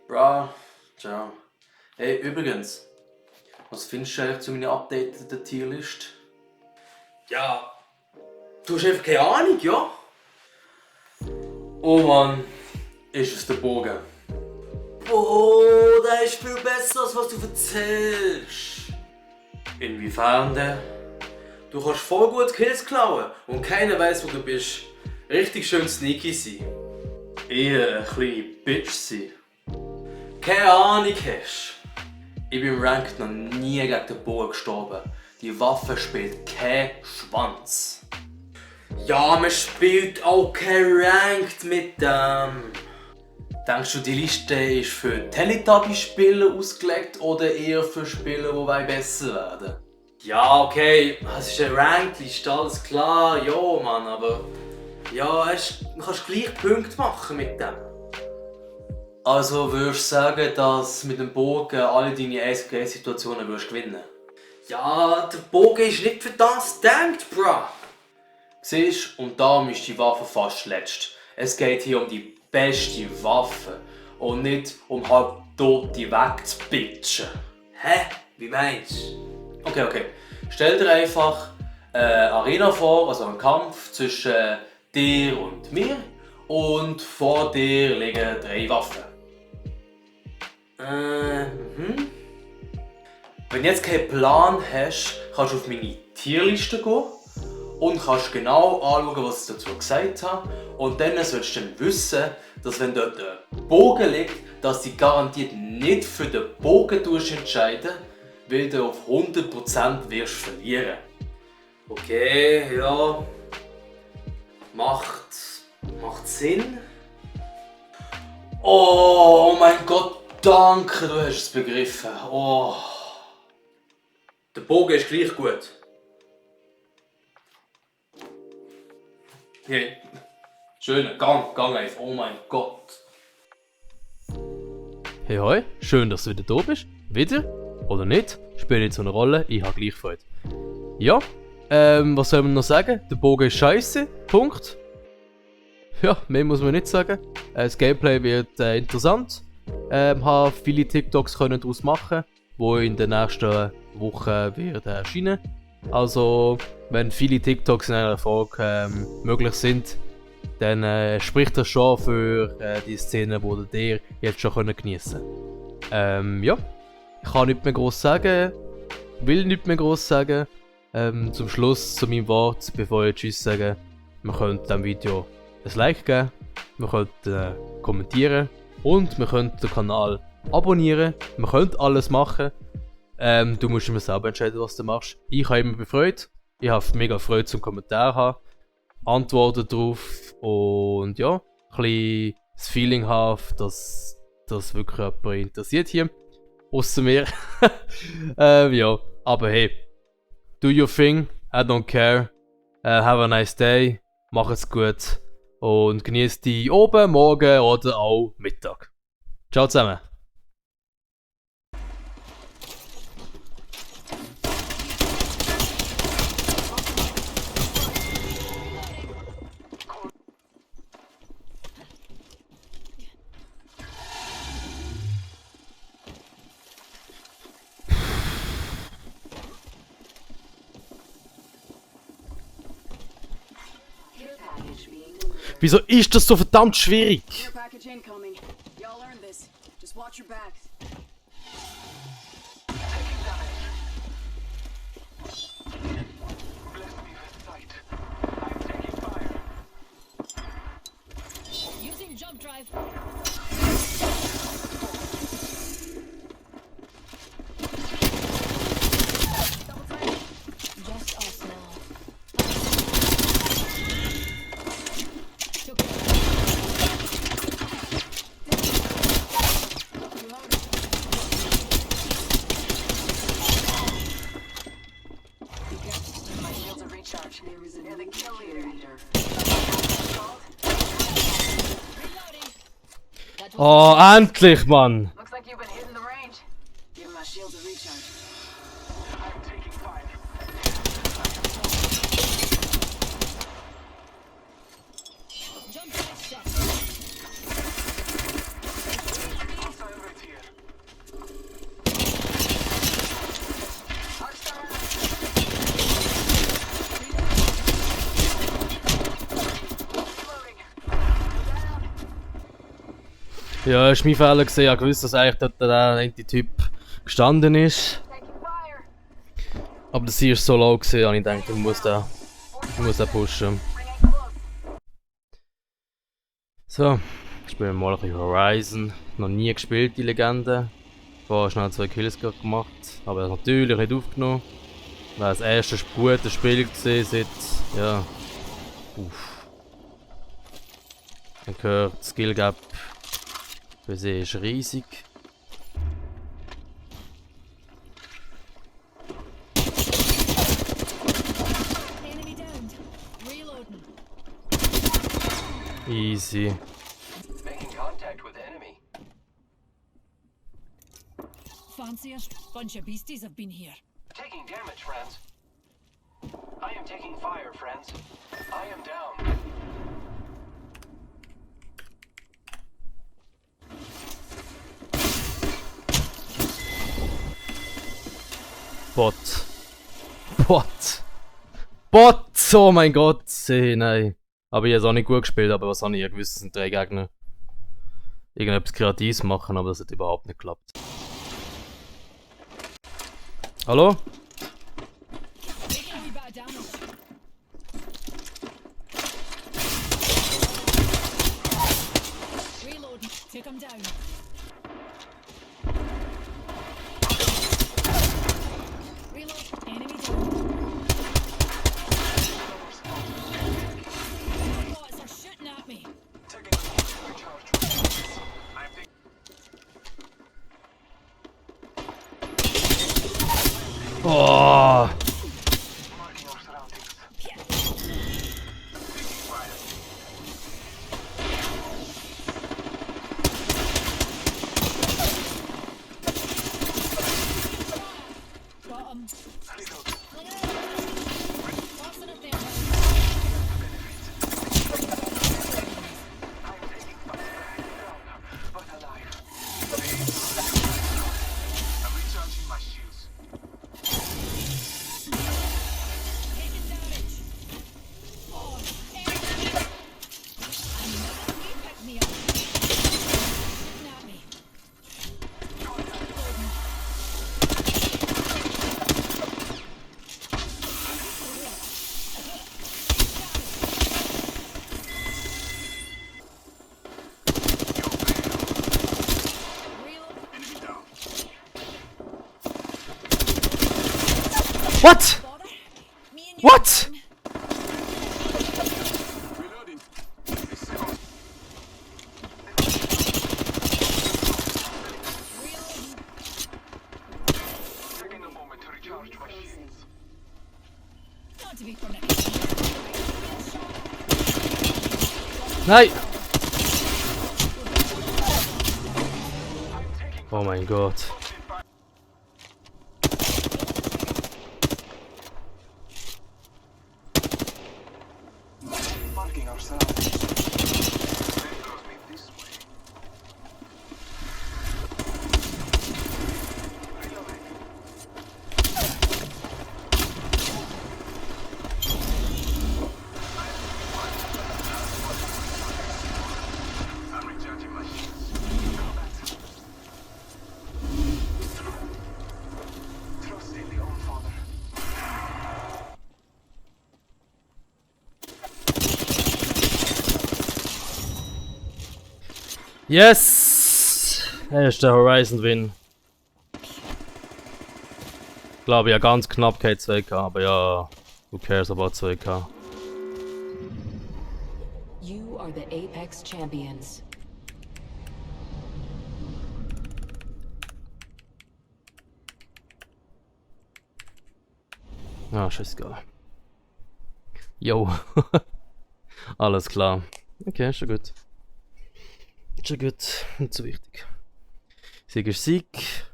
Bra, ciao. Hey, übrigens, was findest du eigentlich zu meiner updateten Tierlist? Ja, du hast einfach keine Ahnung, ja? Oh Mann, ist es der Bogen. Boah, der ist viel besser, als was du erzählst. Inwiefern denn? Du kannst voll gut Kills klauen und keiner weiß, wo du bist. Richtig schön sneaky sein. Eher eine kleine Bitch sein. Keine Ahnung hast. Ich bin im Ranked noch nie gegen den Bogen gestorben. Die Waffe spielt keinen Schwanz. Ja, man spielt auch kein Ranked mit dem. Denkst du, die Liste ist für Teletubby-Spieler ausgelegt oder eher für Spieler, die besser werden? Ja, okay, es ist eine Ranked-Liste, alles klar, ja, Mann, aber ja, du kannst gleich Punkte machen mit dem. Also würdest du sagen, dass mit dem Bogen alle deine 1-gegen-1-Situationen gewinnen? Ja, der Bogen ist nicht für das gedacht, bro. Siehst, und darum ist die Waffe fast letzt. Es geht hier um die beste Waffe und nicht um halb Tote wegzubitchen. Hä? Wie meinst du? Okay. Stell dir einfach eine Arena vor, also einen Kampf zwischen dir und mir, und vor dir liegen 3 Waffen. Wenn du jetzt keinen Plan hast, kannst du auf meine Tierliste gehen und kannst genau anschauen, was ich dazu gesagt habe. Und dann solltest du dann wissen, dass wenn dort ein Bogen liegt, dass du garantiert nicht für den Bogen entscheiden, weil du auf 100% wirst verlieren. Okay, ja. Macht Sinn. Oh mein Gott, danke, du hast es begriffen. Oh. Der Bogen ist gleich gut. Hey, schöner Gang einfach, oh mein Gott. Hey hoi, schön, dass du wieder da bist. Wieder? Oder nicht? Spielt nicht so eine Rolle, ich habe gleich Freude. Ja, was soll man noch sagen? Der Bogen ist scheiße. Punkt. Ja, mehr muss man nicht sagen. Das Gameplay wird interessant. Habe viele TikToks können daraus machen, wo in den nächsten Wochen wird erscheinen. Also, wenn viele TikToks in einer Folge möglich sind, dann spricht das schon für die Szene, die ihr jetzt schon geniessen könnt. Ja, ich kann nichts mehr groß sagen, will nichts mehr groß sagen. Zum Schluss zu meinem Wort, bevor ich Tschüss sage, man könnte dem Video ein Like geben, man könnte kommentieren und man könnte den Kanal abonnieren. Man könnte alles machen. Du musst immer selber entscheiden, was du machst. Ich habe immer befreut. Ich habe mega Freude zum Kommentar haben, Antworten drauf und ja, ein bisschen das Feeling haben, dass das wirklich jemand interessiert hier. Ausser mir. Ja, aber hey, do your thing, I don't care. Have a nice day, mach es gut und genießt die oben, morgen oder auch Mittag. Ciao zusammen. Wieso ist das so verdammt schwierig? Care package incoming. Y'all earned this. Just watch your backs. Using jump drive. Just us now. Took it. My shields are recharged. You're the kill leader. Reloading. That was Oh, endlich, Mann! Looks like you've been hitting the range. Give my shields a recharge. jump drive set. Also Ja, es war mein Fehler gewesen. Ich wusste, dass eigentlich dort der eine Typ gestanden ist. Aber der Sie ist so low gewesen, und ich dachte, ich muss den pushen. So, spielen wir mal ein bisschen Horizon. Noch nie gespielt, die Legende. Vorher schnell 2 Kills gemacht, aber natürlich nicht aufgenommen. Weil das erste gute Spiel gesehen seit, ja, Man hört, das Skill Gap für sie ist riesig. Enemy downed. Reloading. Easy. Making contact with enemy. Fanciest bunch of beasties have been here. Taking damage, friends. I am taking fire, friends. I am down. Bot! Oh mein Gott! Nein. Aber ich habe es auch nicht gut gespielt, aber was habe ich ja gewusst, es sind 3 Gegner. Irgendetwas Kreatives machen, aber das hat überhaupt nicht geklappt. Hallo? Taking a wee bit of damage. Reloading. Take him down. Reload. Enemy down. Bots are shooting at me. Oh! Got him. Tossing it there. But alive. I'm recharging my shields. Taking damage. Oh, enemy. Another wee pick me up. Shooting at me. What? What? Reloading. Taking a moment to recharge my shields. Not to be permitted. Nein! Oh mein Gott. Marking ourselves. They goes me this way. Reloading. I'm recharging my shields. Combat. Trust in the All Father. Yes! Erster Horizon Win. Glaube ja ganz knapp kein 2K, aber ja, who cares about 2K? You are the Apex Champions. Ah, scheißegal. Jo. Alles klar. Okay, schon gut. Schon gut. Nicht so wichtig. Sieg ist Sieg.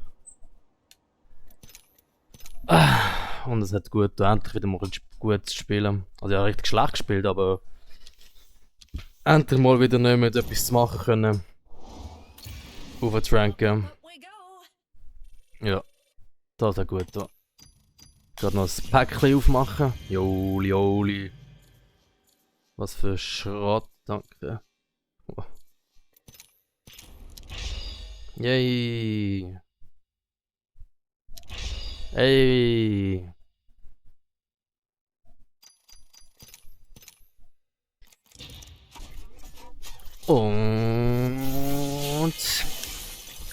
Und es hat gut, endlich wieder mal gut zu spielen. Also ja, richtig schlecht gespielt, aber endlich mal wieder nicht mehr etwas zu machen können. Auf zu ranken. Up we go. Ja, das ist gut da. Gerade noch ein Päckchen aufmachen. Joli, joli. Was für Schrott, danke. Oh. Yay. Ey. Und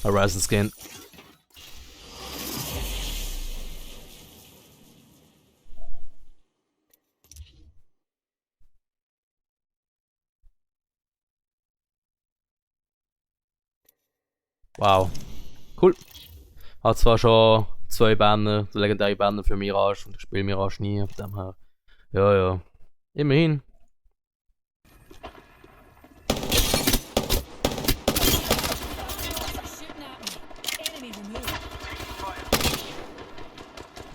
Horizon Skin. Wow. Cool. Hat zwar schon 2 Banner, der legendäre Banner für Mirage und ich spiele Mirage nie, von dem her. Ja, ja. Immerhin. Shooting at me. Enemy removed. Fire.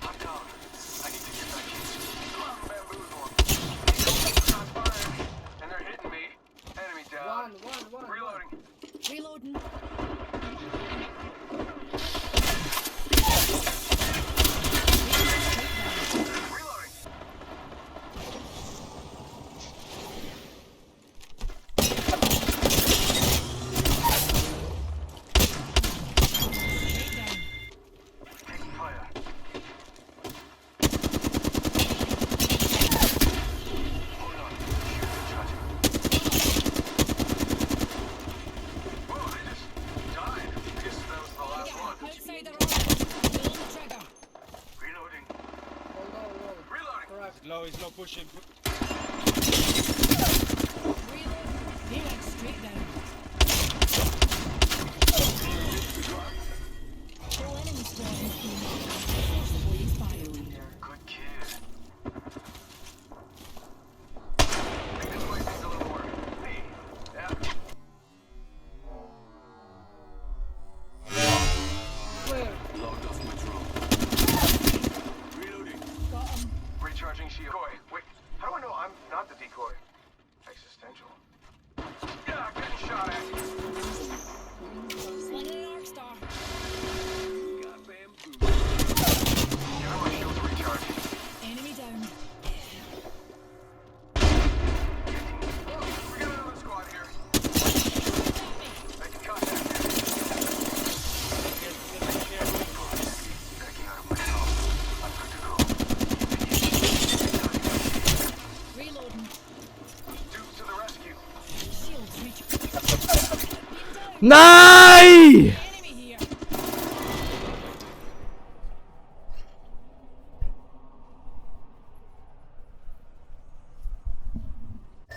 I'm down. I need to get back in. Bamboozle. Not firing. And they're hitting me. Enemy down. Reloading. Reloading. Reloading. Taking fire. Hold on. Charging. Whoa, they just died. I guess that was the last one. Outside the rock. Pull the trigger. Reloading. Reloading. Low, he's low, pushing. Reload. He went straight down. Whole enemy squad has been forcibly fired. Good kid. Think this place needs a little work. Hey, yeah. Logged off my drone. Reloading. Got him. Recharging shield. Decoy. Wait, how do I know I'm not the decoy? Existential. Yeah, getting shot at. Slinging an arc star. Got bamboo. Yeah, my shields are recharging. Enemy down. We got another squad here. Making contact. Backing out of my zone. I'm good to go. Reloading. Dukes to the rescue. Shields reach. Nein! Enemy here.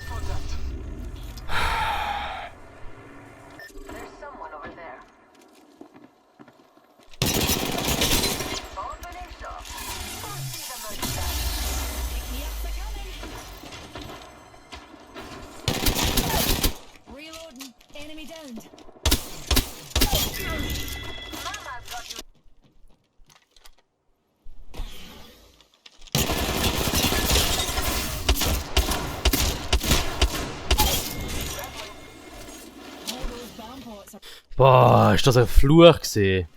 Contact. There's someone over there. Opening shop. Go see the merchandise. Pick me up the cannon. Reloading. Enemy downed. Mama's got you. All those bomb pots are Boah, ist das ein Fluch gewesen.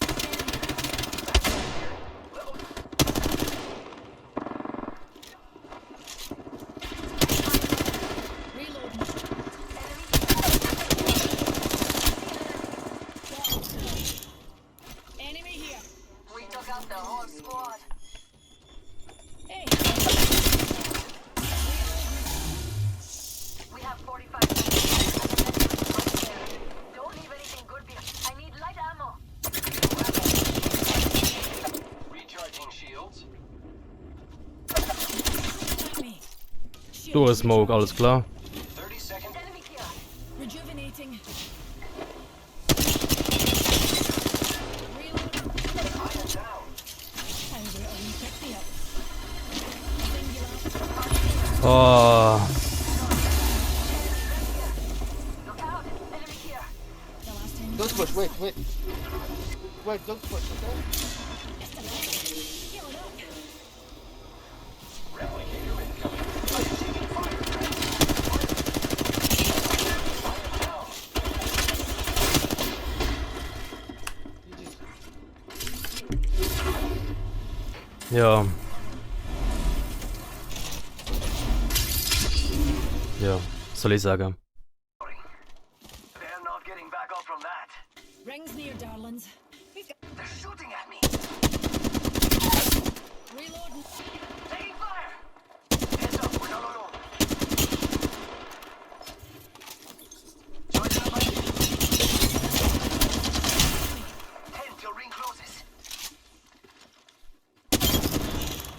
reloading. Enemy here. We took out the whole squad. Hey, We have 45 minutes. Don't leave anything good behind. I need light ammo. Recharging shields. at me. Du Shields Smoke, alles klar. 30 seconds. Enemy here. rejuvenating. Reloading. I am down. How about a wee pick me up? Singular. Oh, Look out. Enemy here. The last time. Don't push, wait. Wait, don't push, okay? Healing up. Replicator incoming. I am taking fire. ja. Ja, soll ich sagen. They're not getting back up from that. that? Rings near, darlings. We've got They're shooting at me. reloading. Taking fire. Heads up, we're not alone. Join the fight. 10 till ring closes.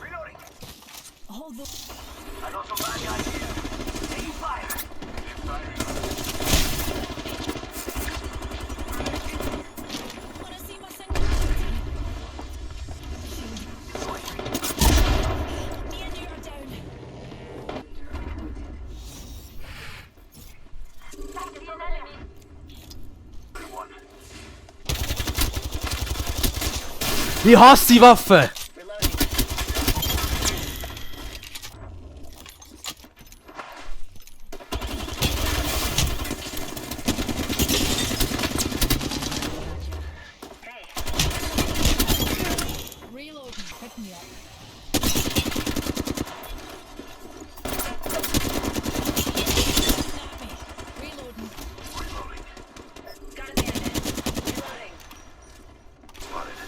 Reloading. All the I got some bad guys here. Taking fire. wanna see my singularity. Me and you are down. Back to the enemy. Ich hasse die Waffe! Reloading. Pick me up. Snap me. Reloading. Got a bandit. Reloading. Spotted.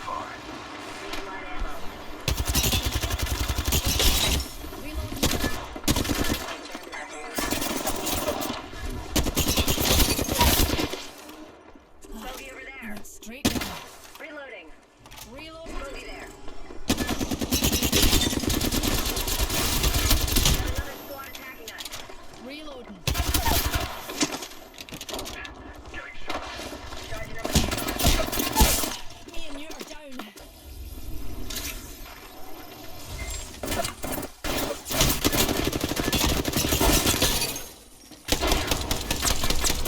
Far. Light ammo. Reloading. Bogey over there. Straight down. Reloading. Reloading. Bogey there. Another squad attacking us. Reloading. Getting shot. Charging up. Me and you are down.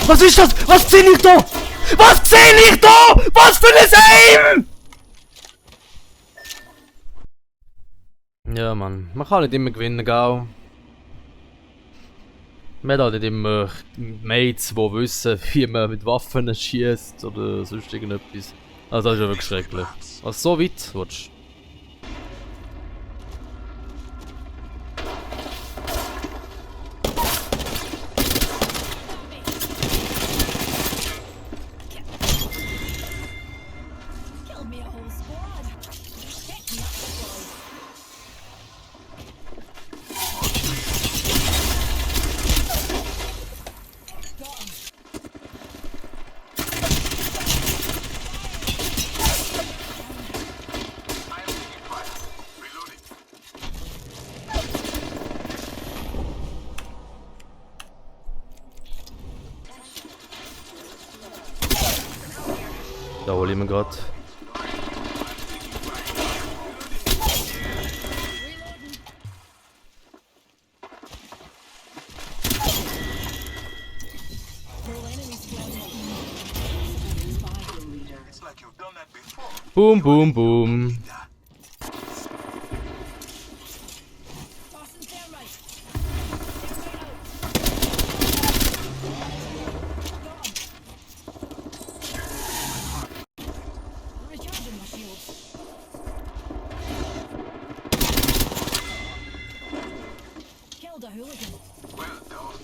Was ist das? Was zähle ich da? Was zähle ich da? Was für ein Aim? Ja, Mann. Man kann nicht immer gewinnen, gell? Man hat halt nicht immer Mates, die wissen, wie man mit Waffen schießt oder sonst irgendetwas. Also das ist ja wirklich schrecklich. Also so weit willst du? Killed me a whole squad. Pick me up, boys. Got him. I am taking fire. Reloading. Da hole ich mir grad. Reloading. Whole enemy squad is being It's like you've done that before. Boom, boom, boom. tossing thermite. Thermite out. Got him. Recharging my shields. Killed a hooligan. Well done.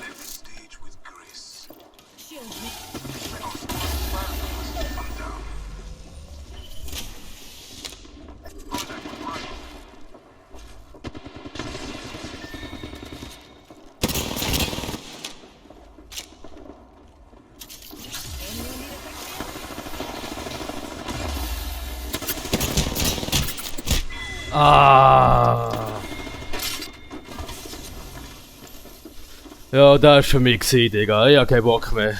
Left the stage with grace. Shield me. I'm down. Contact with mine. Ah. Ja, das war für mich, Digga. Ich hab keinen Bock mehr.